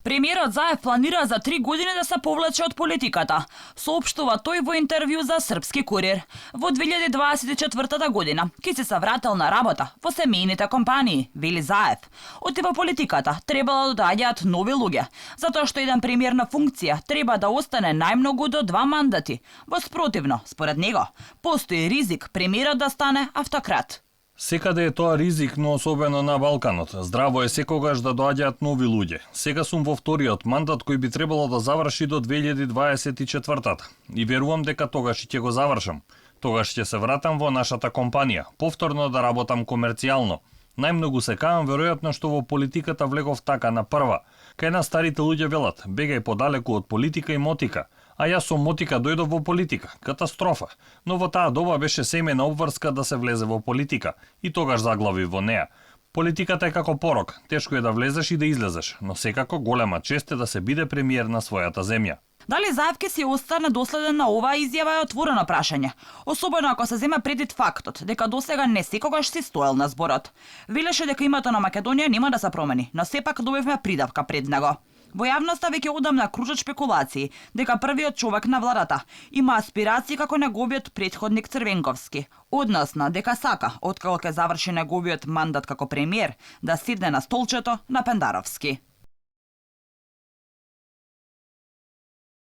Премиерот Заев планира за 3 години да се повлече од политиката, соопштува тој во интервју за Српски курир. Во 2024 година ќе се вратил на работа во семејните компании, вели Заев. Оти во политиката требало да доаѓаат нови луѓе, затоа што еден премиер на функција треба да остане најмногу до 2 мандати. Воспротивно, според него, постои ризик премиерот да стане автократ. Секаде е тоа ризик, но особено на Балканот. Здраво е секогаш да доаѓаат нови луѓе. Сега сум во вториот мандат кој би требало да заврши до 2024-та. И верувам дека тогаш ќе го завршам. Тогаш ќе се вратам во нашата компанија, повторно да работам комерцијално. Најмногу се каам веројатно што во политиката влегов така на прва. Кај нас старите луѓе велат, бегај подалеку од политика и мотика. А јас со мотика дојдов во политика. Катастрофа. Но во таа доба беше семена обврска да се влезе во политика. И тогаш заглави во неа. Политиката е како порок. Тешко е да влезеш и да излезеш. Но секако голема чест е да се биде премиер на својата земја. Дали Заев ќе си остане доследен на оваа изјава е отворено прашање, особено ако се земе предвид фактот дека досега не секогаш си стоел на зборот. Велеше дека името на Македонија нема да се промени, но сепак добивме придавка пред него. Во јавноста веќе одамна кружат шпекулации дека првиот човек на владата има аспирации како неговиот претходник Црвенковски, односно дека сака, откако ќе заврши неговиот мандат како премиер, да седне на столчето на Пендаровски.